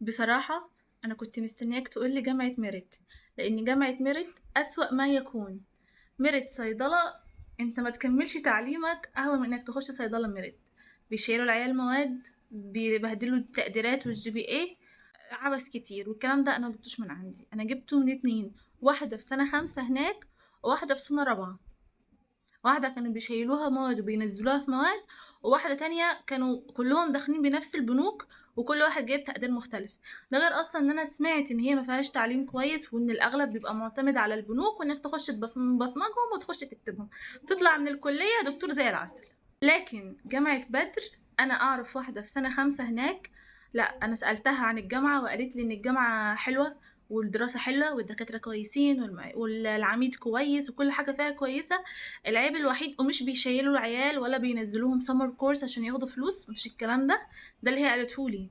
بصراحة أنا كنت مستنياك تقولي جامعة ميريت، لأن جامعة ميريت أسوأ ما يكون. ميريت صيدلة، أنت ما تكملش تعليمك أهون من إنك تخش صيدلة ميريت. بيشيلوا العيال مواد، بيبهدلوا التقديرات وال GPA، عبث كتير. والكلام ده أنا مجبتوش من عندي، أنا جبته من اتنين، واحدة في سنة 5 هناك وواحدة في سنة 4. واحدة كانوا بيشيلوها مواد وبينزلوها في مواد، وواحدة تانية كانوا كلهم داخلين بنفس البنوك وكل واحد جايب تقدير مختلف. ده غير اصلا ان انا سمعت ان هي ما فيهاش تعليم كويس، وان الاغلب بيبقى معتمد على البنوك، وانك تخش تبصمجهم وتخش تكتبهم تطلع من الكلية دكتور زي العسل. لكن جامعة بدر انا اعرف واحدة في سنة 5 هناك، لا انا سألتها عن الجامعة وقالت لي ان الجامعة حلوة والدراسة حلوة والدكاترة كويسين والعميد كويس وكل حاجة فيها كويسة. العيب الوحيد ومش بيشيلوا العيال ولا بينزلوهم summer course عشان ياخدوا فلوس، مفيش الكلام ده، ده اللي هي قالته لي،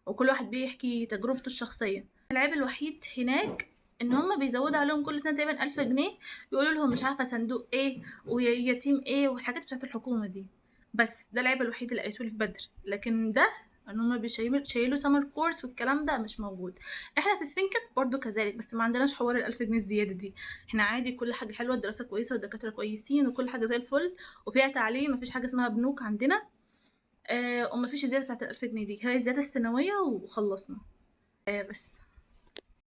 وكل واحد بيحكي تجربته الشخصية. العيب الوحيد هناك ان هم بيزودوا عليهم كل سنة تقريبا 1000 جنيه، يقولوا لهم مش عارفة صندوق ايه ويتيم ايه والحاجات بتاعت الحكومة دي، بس ده العيب الوحيد اللي قالته لي في بدر. لكن ده ان هم بيشيلوا summer course والكلام ده مش موجود. احنا في سفنكس برضو كذلك، بس ما عندناش حوار ال1000 جنيه الزيادة دي، احنا عادي كل حاجة حلوة، الدراسة كويسة والدكاترة كويسين وكل حاجة زي الفل وفيها تعليم، مفيش حاجة اسمها بنوك عندنا، ومفيش الزيادة بتاعت ال1000 جنيه دي، هي الزيادة السنوية وخلصنا. بس.